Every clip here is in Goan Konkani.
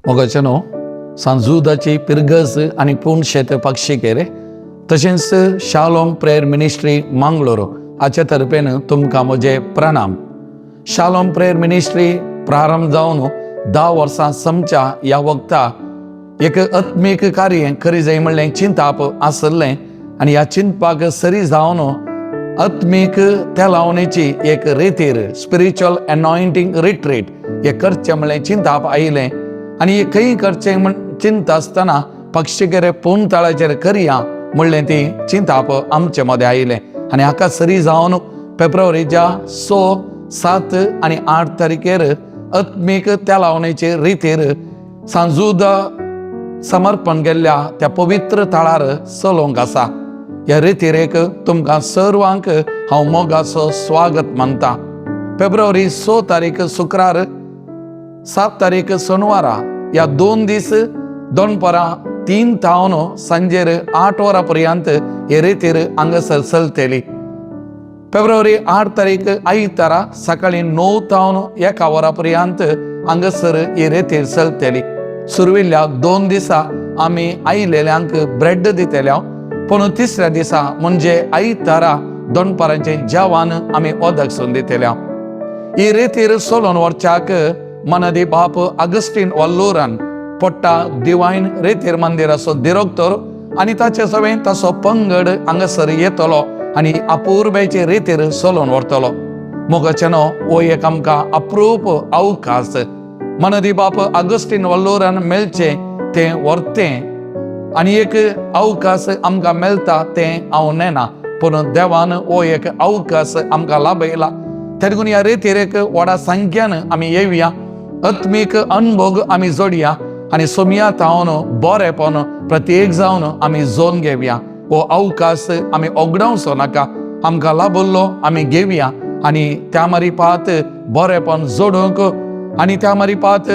मोगाच्यानो, सांजुदाची पिरगज आनी पूण शेत पक्षिकेरे तशेंच शालोम प्रेयर मिनिस्ट्री मांगलोर हाचे तर्फेन तुमकां म्हजे प्रणाम. शालोम प्रेयर मिनिस्ट्री प्रारंभ जावन 10 वर्सां समच्या ह्या वखता एक आत्मीक कार्य करी जाय म्हणलें चिंताप आसलें आनी ह्या चिंतपाक सरी जावन आत्मीक तेलावणेची एक रेतीर, स्पिरिच्युअल एनॉयंटींग रिट्रीट हे करचें म्हणलें चिंताप आयलें. आनी हे खंय करचें म्हण चिंता आसतना पक्षिकेरे पूण तळाचेर करया म्हणलें ती चिंताप आमचे मदें आयलें. आनी हाका सरी जावन फेब्रुवारीच्या 6, 7 आनी 8 तारखेर आत्मीक तेलावणेचे रितीर सांजुदा समर्पण केल्ल्या त्या पवित्र थळार चलोवंक आसा. ह्या रितीरेक तुमकां सर्वांक हांव मोगाचो स्वागत मानता. फेब्रुवारी 6 तारीख शुक्रार, 7 तारीख शनवारा, ह्या 2 दीस दोनपरां 3 थावन सांजेर 8 वरां पर्यंत हे रेतीर हांगासर चलतली. फेब्रुवारी 8 तारीख आयतारा सकाळी 9 थावन 1 वरां पर्यंत हांगासर ही रेतीर चलतली. सुरविल्ल्या 2 दिसा आमी आयलेल्यांक ब्रेड दितले, पूण तिसऱ्या दिसा म्हणजे आयतारा दोनपारांचें जेवण आमी ओदक सून दितले. ही रेतीर चलोवन व्हरच्याक मनदी बाप अगस्टीन वल्लूरान पोट्टा डिवायन रेतीर मंदिराचो दिरोक्तर आनी ताचे सवें ताचो पंगड हांगासर येतलो आनी अपुर्बायचे रेतीर चलोवन व्हरतलो. मोगाच्यानो, हो एक आमकां अप्रूप अवकाश. मनदी बाप अगस्टीन वल्लूरान मेळचें तें व्हरतें आनी एक अवकाश आमकां मेळटा तें हांव नेना, पूण देवान हो एक अवकाश आमकां लाभयला. देखून ह्या रेतीरेक व्हडा संख्यान आमी येवया, आत्मीक अनभोग आमी जोडया आनी सोमया थावन बरेपण प्रत्येक जावन आमी जोन घेवया. हो अवकाश आमी ओगडावचो नाका. आमकां लाभल्लो आमी घेवया आनी त्या मारिपात बरेपण जोडूंक आनी त्या मारिपात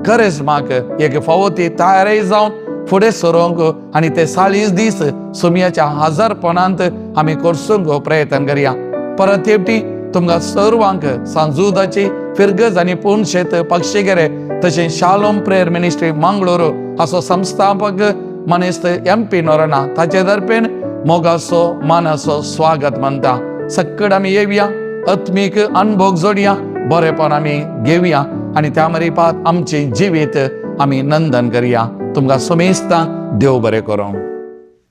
करेजमाक एक फावो ती तयारी जावन फुडें सरोंक आनी ते 40 दीस सोमयाच्या हजारपणांत आमी करसूंक प्रयत्न करया. परत एकटी तुमकां सर्वांक सांजुदाची फिरगज आनी पूण शेत पक्षिगेरे तशें शालोम प्रेयर मिनिस्ट्री मंगळूर असो संस्थापक मनेस्त एम पी नोरना ताचे दर्पेन मोगाचो मानाचो स्वागत मानता. सक्कड आमी येवया, आत्मीक अनभोग जोडया, बरेपण आमी घेवया आनी त्या मरिपात आमचें जिवीत आमी नंदन करया. तुमकां समेस्तांक देव बरें करूं.